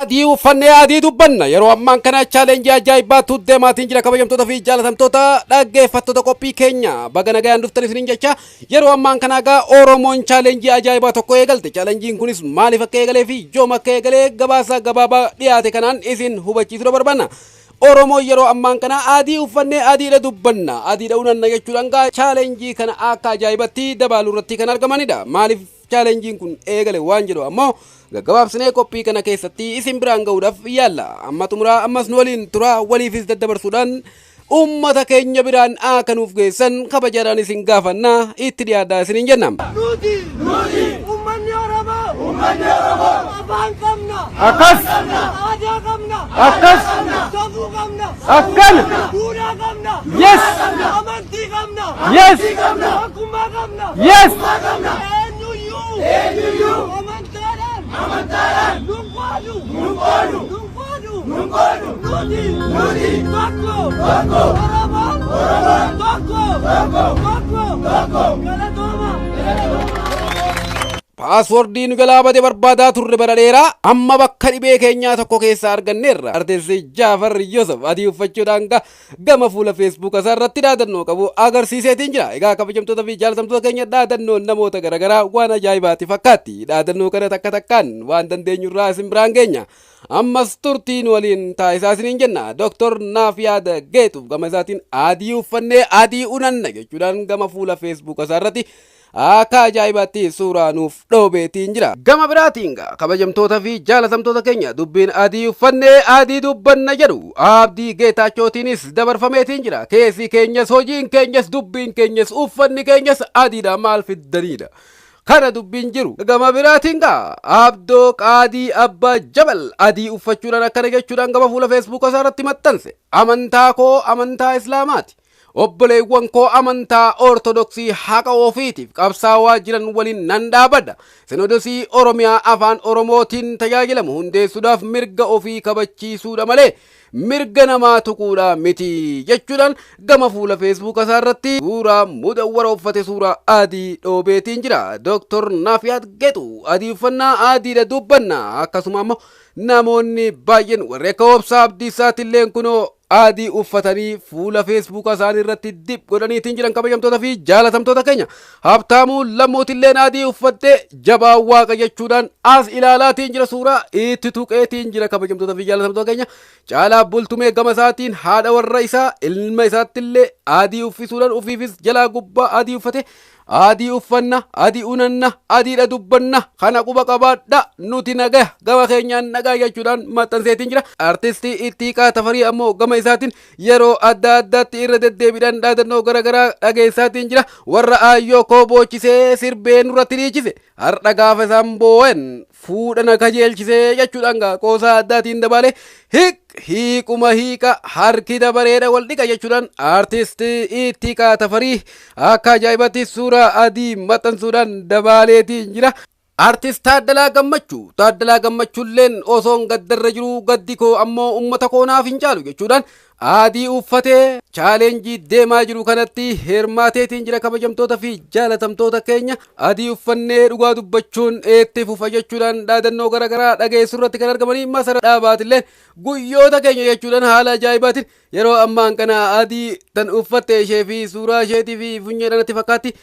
Adii uffannee adii dubbanna. Yeroo ammaan kana challenge ajaa'ibaatu deemaatiin jira. Kabajamtoota fi jaalatamtoota dhaggeeffattoota qophii keenya, baga nagayaan dhuftan isiniin jecha. Yeroo ammaan kana egaa Oromoon challenge ajaa'ibaa tokko eegalte. Challengeiin kunis maaliif akka eegalee fi yoom akka eegalee gabaasa gabaabaa dhiyaate kanaan isin hubachiisuu barbaanna. Oromoon yeroo ammaan kana adii uffannee adiidha dubbanna, adiidha unanna jechuudhaan gaa challenge kana akka ajaa'ibatti dabaaluu irratti kan argamanidha. Maaliif challengeiin kun eegale waan jedhu ammoo gaggabaabsinee qophii kana keessatti isin biraan ga'uudhaaf yaalla. Amma xumuraa ammas nu waliin tura. Waliifis daddabarsuudhaan ummata keenya biraan akka nuuf geessan kabajaadhaan isin gaafannaa, itti dhiyaadhaa isiniin jenna. Nuti ummanni Oromoo, ummanni Oromoo afaan qabna. Akkas. Aadaa qabna. Akkas. Safuu qabna. Akkana. Duudhaa qabna. Yes. Amantii qabna. Yes. Tokkummaa qabna. Yes. Eenyuyyuu, eenyuyyuu amantaadhaan, amantaadhaan nun qoonu, nun qoonu, nun qoonu, nun qoonu. Nuti, nuti tokko, tokko. Oromoon, Oromoon tokko, tokko, tokko, tokko. Galatooma, galatooma. Password nu jalaa bade barbaadaa turre bara dheeraa, amma bakka dhibee keenyaa tokko keessaa arganneerra. Artisti Jaafar Yusuf adii uffachuudhaan gama fuula Facebook isaa irratti dhaadannoo qabu agarsiiseetiin jira. Egaa kabajamtoota fi jaalatamtoota keenya, dhaadannoon namoota garaagaraa waan ajaa'ibaati fakkaatti. Dhaadannoo kana takka takkaan waan dandeenyurraa isin biraan geenya. Ammas turtiin waliin taasisaa isiniin jenna. Dooktor Naafiyaad Geetuuf gama isaatiin adii uffannee adii unanna jechuudhaan gama fuula Facebook isaa irratti akka ajaa'ibaatti suuraa nuuf dhoobeetiin jira. Gama biraatiin gaa kabajamtoota fi jaalatamtoota keenya, dubbiin adii uffannee adii dubbanna jedhu Abdii Geetaachotiinis dabarfameetiin jira. Keessi keenyas, hojiin keenyas, dubbiin keenyas, uffanni keenyas adiidha, maal fiddaniidha. Kana dubbiin jiru. Gama biraatiin gaa Abdoo Qaadii Abbaa Jabal adii uffachuudhaan akkana jechuudhaan gama fuula Facebook isaa irratti maxxanse. Amantaa koo amantaa Islaamaati. Obboleewwan koo amantaa Ortodoksii haqa ofiitiif qabsaawaa jiran waliin nan dhaabadha. Sinodosii Oromiyaa afaan Oromootiin tajaajilamu hundeessuudhaaf mirga ofii kabachiisuudha malee mirga namaa tuquudha miti jechuudhaan gama fuula Facebook isaa irratti suuraa mudawwara uffate, suuraa adii dhoobeetiin jira. Dooktor Naafiyaat Geexu adii uffannaa adiidha dubbanna. Akkasuma ammoo namoonni baay'een warri akka Obsaa Abdiisaatillee kunoo adii uffatanii fuula Facebook isaanii irratti dip godhaniitiin jiran. Kabajamtoota fi jaalatamtoota keenya, Habtaamuu Lammuutilleen adii uffattee jabaa waaqa jechuudhaan as ilaalaatiin jira, suuraa itti tuqeetiin jira. Kabajamtoota fi jaalatamtoota keenya, Caalaa Bultumee gama isaatiin haadha warra isaa, ilma isaattillee adii uffisuudhaan ofiifis jalaa gubbaa adii uffate. Adii uffanna, adii unanna, adiidha dubbanna, kana quba qabaadha, nuti nagaya, gama keenyaan nagaa jechuudhaan maxxanseetiin jira. Artistii Ittiiqaa Tafarii ammoo gama isaatiin yeroo adda addaatti irra deddeebiidhaan dhaadannoo garaagaraa dhageessaatiin jira. Warra aayyoo koo boochisee sirbee nurratti dhiichise, har'a gaafa isaan boo'an fuudha na kajeelchisee jechuudhaan gaa qoosaa addaatiin dabalee, hiik hiiquma hiiqa harki dabareedha wal dhiqa jechuudhaan artistii Ittiiqaa Tafarii akka ajaa'ibatti suuraa adii maxxansuudhaan dabaaleetiin jira. Artist Taaddalaa Gammachuu, Taaddalaa Gammachuulleen osoon gaddarra jiruu gaddi koo ammoo uummata koo naaf hin caalu jechuudhaan adii uffatee challenge deemaa jiru kanatti hirmaateetiin jira. Kabajamtoota fi jaalatamtoota keenya, adii uffannee dhugaa dubbachuun itti fufa jechuudhaan dhaadannoo garaagaraa dhageessuu irratti kan argamanii Masara Dhaabaatilleen guyyoota keenya jechuudhaan haala ajaa'ibaatiin yeroo ammaan kana adii tan uffatte ishee fi suuraa isheetii fi funyeedhaan natti fakkaatti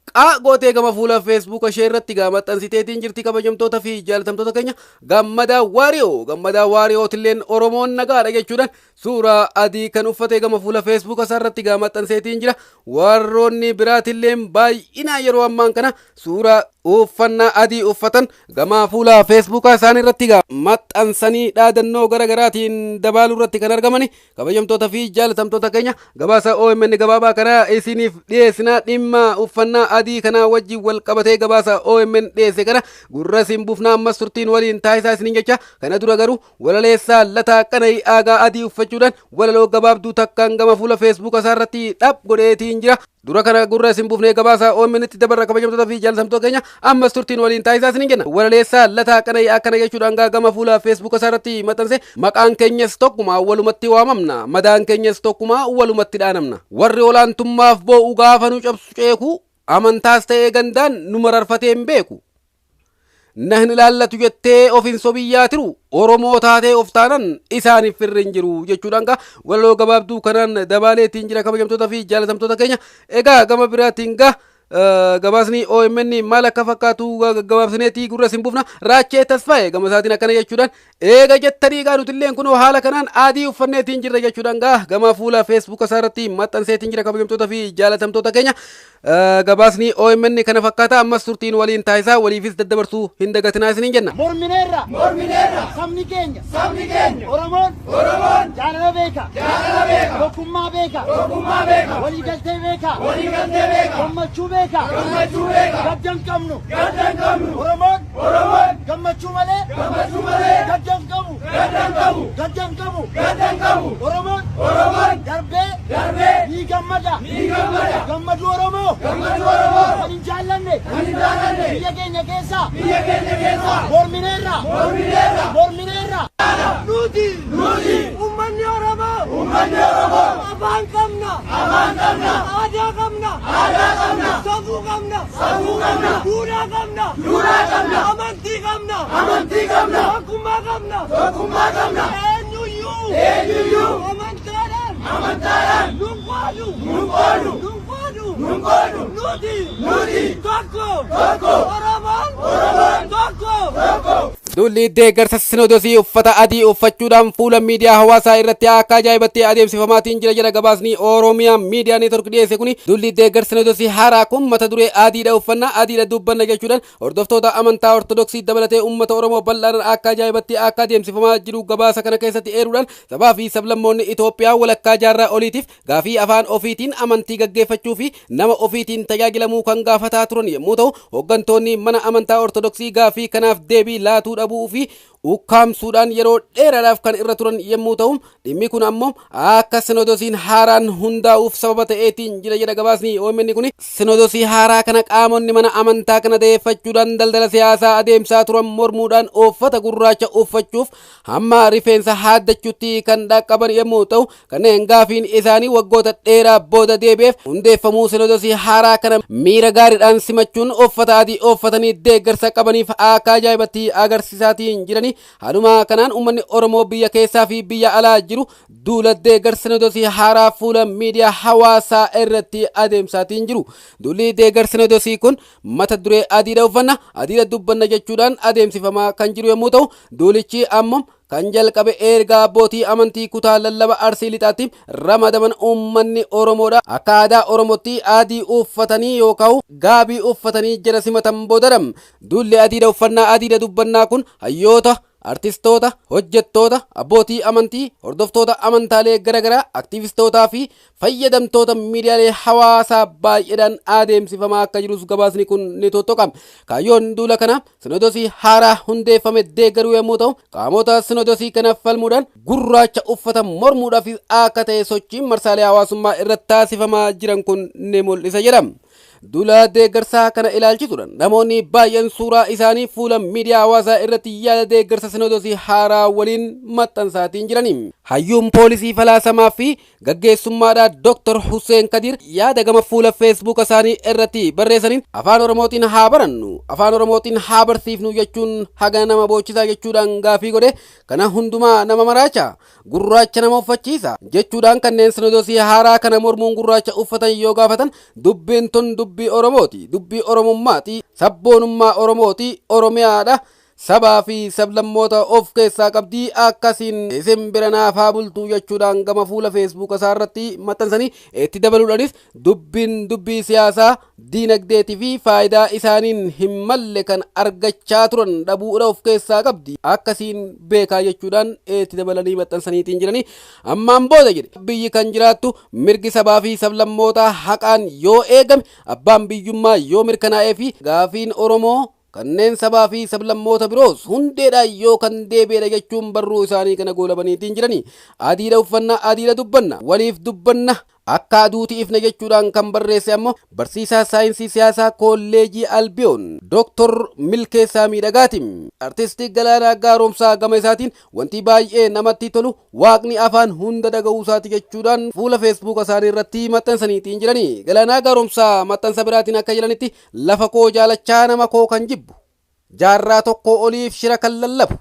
qaa gootee gama fuula Facebook ishee irratti gaa maxxansiteetiin jirti. Kabajamtoota fi jaalatamtoota keenya, Gammadaa Waariyoo, Gammadaa Waariyootilleen Oromoon nagaadha jechuudhaan suuraa adii kan uffate gama fuula Facebook isaa irratti gaa maxxanseetiin jira. Warroonni biraatilleen baay'inaan yeroo ammaan kana suuraa uffannaa adii uffatan gama fuula Facebook isaanii irratti gaa maxxansanii dhaadannoo gara garaatiin dabaaluu irratti kan argamani. Kabajamtoota fi jaalatamtoota keenya, gabaasa OMN gabaabaa kana isiniif dhiyeessina. Dhimma uffannaa adii kanaa wajjin wal qabatee gabaasa OMN dhiyeesse kana gurra isin buufnaa. Ammas turtiin waliin taasisaa isiniin jecha. Kana dura garuu walaleessaa Lataa Qana'ii Aagaa adii uffachuudhaan walaloo gabaabduu takkaan gama fuula Facebook isaa irratti dhab godheetiin jira. Dura kana gurra isin buufnee gabaasa OMN itti dabarra. Kabajamtoota fi jaalatamtoota keenya, ammas turtiin waliin taasisaa isiniin jenna. Walaleessaa Lataa Qana'ii akkana jechuudhaan gama fuula Facebook isaa irratti maxxanse: Maqaan keenyas tokkuma, walumatti waamamna, madaan keenyas tokkuma, walumatti dhaanamna. Warri olaantummaaf boo'u gaafa nu cabsu ceeku, amantaas ta'ee gandaan nu mararfatee hin beeku. Na hin ilaallatu jettee of hin sobiyyaa tiru Oromoo taatee of taanan isaaniif firri hin jiru jechuudhaan gaa walaloo gabaabduu kanaan dabaaleetiin jira, kabajamtoota fi jaalatamtoota keenya. Egaa gama biraatiin gaa gabaasni OMN maal akka fakkaatu gabaabsineetii gurra isin buufna. Raachee Tasfaa'e gama isaatiin akkana jechuudhaan, eega jettanii gaa nutilleen kunoo haala kanaan adii uffanneetiin jirra jechuudhaan gaa gama fuula Feesbuuk isaa irratti maxxanseetiin jira. Kabajamtoota fi jaalatamtoota keenya, gabaasni OMN kana fakkaata. Ammas turtiin waliin taasisaa, waliifis daddabarsuu hin dagatinaa isiniin jenna. Mormineerra. Mormineerra. Sabni keenya. Sabni keenya. Oromoon. Oromoon. Jaalala beeka. Jaalala beeka. Tokkummaa beeka. Tokkummaa beeka. Waliigaltee beeka. Waliigaltee beeka. Gammachuu beeka. Gammachuu beeka. Gadda hin qabnu. Gadda hin qabnu. Oromoon. Oromoon. Gammachuu malee. Gammachuu malee. Gadda hin qabu. Gadda hin qabu. Gadda hin qabu. Gadda hin qabu. Oromoon. Oromoon. Darbee. Darbee. Ni gammada. Ni gammada. Gammaduu Oromoo. Gammaduu Oromoo. Kan hin jaallanne. Kan hin jaallanne. Biyya keenya keessa. Biyya keenya keessa. Mormineerra. Mormineerra. Mormineerra. Nuti. Nuti. Uummanni Oromoo. Uummanni Oromoo. Afaan qabna. Afaan qabna. Aadaa qabna. Aadaa qabna. Safuu qabna. Safuu qabna. Duudhaa qabna. Duudhaa qabna. Amantii qabna. Amantii qabna. Tokkummaa qabna. Tokkummaa qabna. Eenyuyyuu. Eenyuyyuu. Amantaadhaan. Amantaadhaan. Nun qoonu. Nun qoonu. Nun qoonu. Nun qoonu. Nuti. Nuti. Tokko. Tokko. Oromoon. Oromoon. Tokko. Tokko. Duulli deeggarsa sinodosii uffata adii uffachuudhaan fuula miidiyaa hawaasaa irratti akka ajaa'ibatti adeemsifamaatiin jira jedha gabaasni Oromiyaa Miidiyaa Neetwork dhiyeesse kuni. Duulli deeggarsa sinodosii haaraa kun mata duree "Adiidha uffannaa, adiidha dubbanna" jechuudhaan hordoftoota amantaa Ortodoksii dabalatee uummata Oromoo bal'aadhaan akka ajaa'ibatti akka adeemsifamaa jiru gabaasa kana keessatti eeruudhaan, sabaa fi sablammoonni Itoophiyaa walakkaa jaarraa oliitiif gaafii afaan ofiitiin amantii gaggeeffachuu fi nama ofiitiin tajaajilamuu kan gaafataa turan yommuu ta'u, hooggantoonni mana amantaa Ortodoksii gaafii kanaaf deebii laatuu dhabuu fi ukkaamsuudhaan yeroo dheeraadhaaf kan irra turan yommuu ta'u, dhimmi kun ammoo akka sinodosiin haaraan hundaa'uuf sababa ta'eetiin jira jedha gabaasni OMN kun. Sinodosii haaraa kana qaamonni mana amantaa kana da'eeffachuudhaan daldala siyaasaa adeemsaa turan mormuudhaan uffata gurraacha uffachuuf hamma rifeensa haaddachuutti kan dhaqqaban yommuu ta'u, kanneen gaafiin isaanii waggoota dheeraa booda deebi'eef hundeeffamuu sinodosii haaraa kana miira gaariidhaan simachuun uffata adii uffatanii deeggarsa qabaniif akka ajaa'ibatti agarsiisaatiin jiranii. Haaluma kanaan uummanni Oromoo biyya keessaa fi biyya alaa jiru duula deeggarsa sinodosii haaraa fuula miidiyaa hawaasaa irratti adeemsaatiin jiru. Duulli deeggarsa sinodosii kun mata duree "Adiidha uffanna, adiidha dubbanna" jechuudhaan adeemsifamaa kan jiru yommuu ta'u, duulichi ammoo kan jalqabe erga abbootii amantii kutaa lallaba Arsii Lixaatti ramadaman uummanni Oromoodha akka aadaa Oromootti adii uffatanii yookaan gaabii uffatanii jala simatan boodadha. Duulli adiidha uffannaa, adiidha dubbannaa kun hayyoota, artistoota, hojjettoota, abbootii amantii, hordoftoota amantaalee garaagaraa, aktiivistootaa fi fayyadamtoota miidiyaalee hawaasaa baay'eedhaan adeemsifamaa akka jirus gabaasni kun ni tuttuqa. Kaayyoon duula kana sinodosii haaraa hundeeffame deeggaruu yommuu ta'u, qaamota sinodosii kana falmuudhaan gurraacha uffata mormuudhaaf akka ta'e sochiin marsaalee hawaasummaa irratti taasifamaa jiran kun ni mul'isa jedhama. Duula deeggarsaa kana ilaalchisuudhaan namoonni baay'een suuraa isaanii fuula miidiyaa hawaasaa irratti yaada deeggarsa sinodosii haaraa waliin maxxansaatiin jirani. Hayyuun poolisii falaasamaa fi gaggeessummaadhaa Dr. Hussein Kadir yaada gama fuula Feesbuuk isaanii irratti barreessaniin, "Afaan Oromootiin haa barannu, Afaan Oromootiin haa barsiifnu jechuun haga nama boochisaa?" jechuudhaan gaafii godhe. "Kana hundumaa nama maraacha, gurraacha nama uffachiisa" jechuudhaan kanneen sinodosii haaraa kana mormuun gurraacha uffatan yoo gaafatan, "Dubbiin tun dubbii Oromooti, dubbii Oromummaati, sabboonummaa Oromooti, Oromiyaadha, sabaa fi sablammoota of keessaa qabdii, akkasiin isin bira naaf haa bultu" jechuudhaan gama fuula Feesbuuk isaa irratti maxxansanii, itti dabaluudhaanis, "Dubbiin dubbii siyaasaa, diinagdeetii fi faayidaa isaaniin hin malle kan argachaa turan dhabuudha of keessaa qabdi, akkasiin beekaa" jechuudhaan itti dabalanii maxxansaniitiin jiranii. "Ammaan booda," jedhe, "biyyi kan jiraattu mirgi sabaa fi sablammootaa haqaan yoo eegame, abbaan biyyummaa yoo mirkanaa'ee fi gaafiin Oromoo kanneen sabaa fi sablammoota biroos hundeedhaan yoo kan deebi'edha" jechuun barruu isaanii kana goolabaniitiin jiranii. "Adiidha uffannaa, adiidha dubbanna, waliif dubbanna, akka aduuti ifna" jechuudhaan kan barreesse ammoo barsiisaa saayinsii siyaasaa Kolleejii Albiyoon Dooktor Milkeessaa Miidhagaati. Artistii Galaanaa Gaaromsaa gama isaatiin, "Wanti baay'ee namatti tolu Waaqni afaan hunda dhaga'uu isaati" jechuudhaan fuula Feesbuuka isaanii irratti maxxansaniitiin jiranii. Galaanaa Gaaromsaa maxxansa biraatiin akka jedhanitti, "Lafa koo jaalachaa nama koo kan jibbu Jaarraa tokko oliif shira kan lallabu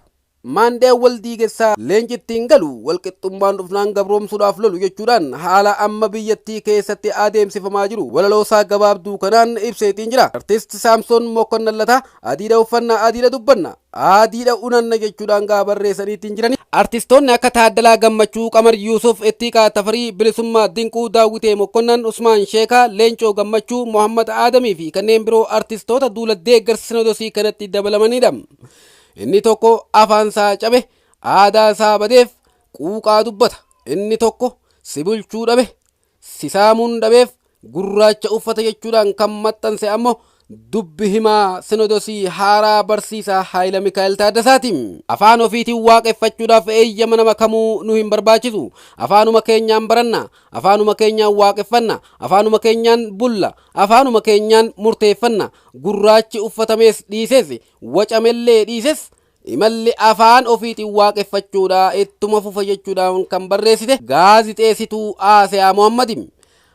maandee wal diigessaa leenci ittiin galu walqixxummaan dhufnaan gabroomsuudhaaf lolu jechuudhaan haala amma biyyattii keessatti adeemsifamaa jiru walaloosaa gabaabduu kanaan ibseetiin jira. Artist Saamsoon Mokonnon Lataa adiidha uffannaa, adiidha dubbanna, adiidha unanna jechuudhaan gaa barreessaniitiin jirani. Artistoonni akka Taaddalaa Gammachuu, Qamar Yuusuf, Ittiiqaa Tafarii, Bilisummaa Dinquu, Daawwitee Mokkonnan, Usmaan Sheekaa, Leencoo Gammachuu, Mohammad Aadamii fi kanneen biroo artistoota duula deeggarsa sinodosii kanatti dabalamanidha. Inni tokko afaan isaa cabe, aadaa isaa badeef quuqaa dubbata. Inni tokko si bulchuu dhabe, si saamuun dhabeef gurraacha uffata jechuudhaan kan maxxanse ammoo dubbi himaa sinodosii haaraa barsiisaa Haayila Mikaa'el Taaddasaati. Afaan ofiitiin waaqeffachuudhaaf eeyyama nama kamuu nu hin barbaachisu. Afaanuma keenyaan baranna, afaanuma keenyaan waaqeffanna, afaanuma keenyaan bulla, afaanuma keenyaan murteeffanna. Gurraachi uffatamees dhiises, wacamellee dhiises, imalli afaan ofiitiin waaqeffachuudha ittuma fufa jechuudhaan kan barreessite gaazixeessituu Aasiyaa Muhammadi.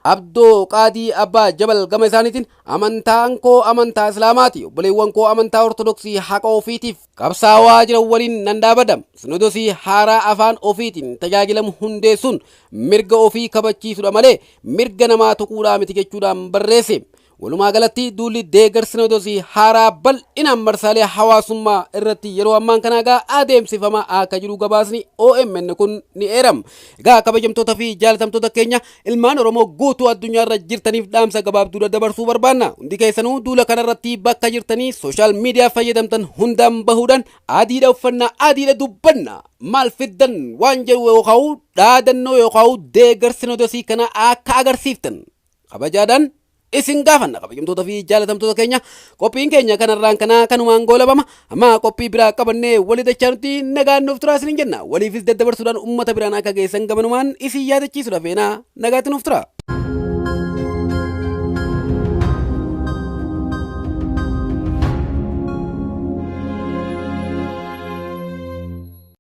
Abdoo Qaadii Abbaa Jabal gama isaaniitiin amantaan koo amantaa Islaamaati. Obboleewwan koo amantaa Ortodoksii haqa ofiitiif qabsaawaa jiran waliin nan dhaabadha. Sinodosii haaraa afaan ofiitiin tajaajilamu hundeessuun mirga ofii kabachiisudha malee mirga namaa tuquudhaa miti jechuudhaan barreesse. Walumaa galatti duulli deeggarsa sinodosii haaraa bal'inaan marsaalee hawaasummaa irratti yeroo ammaan kana egaa adeemsifamaa akka jiru gabaasni OMN kun ni eerama. Egaa kabajamtoota fi jaalatamtoota keenya ilmaan Oromoo guutuu addunyaarra jirtaniif dhaamsa gabaabduu dabarsuu barbaanna. Hundi keessanuu duula kanarratti bakka jirtanii sooshaal miidiyaa fayyadamtan hundaan bahuudhaan adiidha uffannaa, adiidha dubbanna, maal fiddan waan jedhu yookaan dhaadannoo yookaan deeggarsa sinodosii kana akka agarsiiftan kabajaadhaan isin gaafanna. Kabajamtoota fi jaalatamtoota keenya, qophiin keenya kanarraan kanaa kanumaan goolabama. Amma qophii biraa qabannee walii dachaa nuti nagaan nuuf turaa isiniin jenna. Waliifis daddabarsuudhaan uummata biraan akka geessan gamanumaan isin yaadachiisudha feenaa. Nagaatti nuuf tura.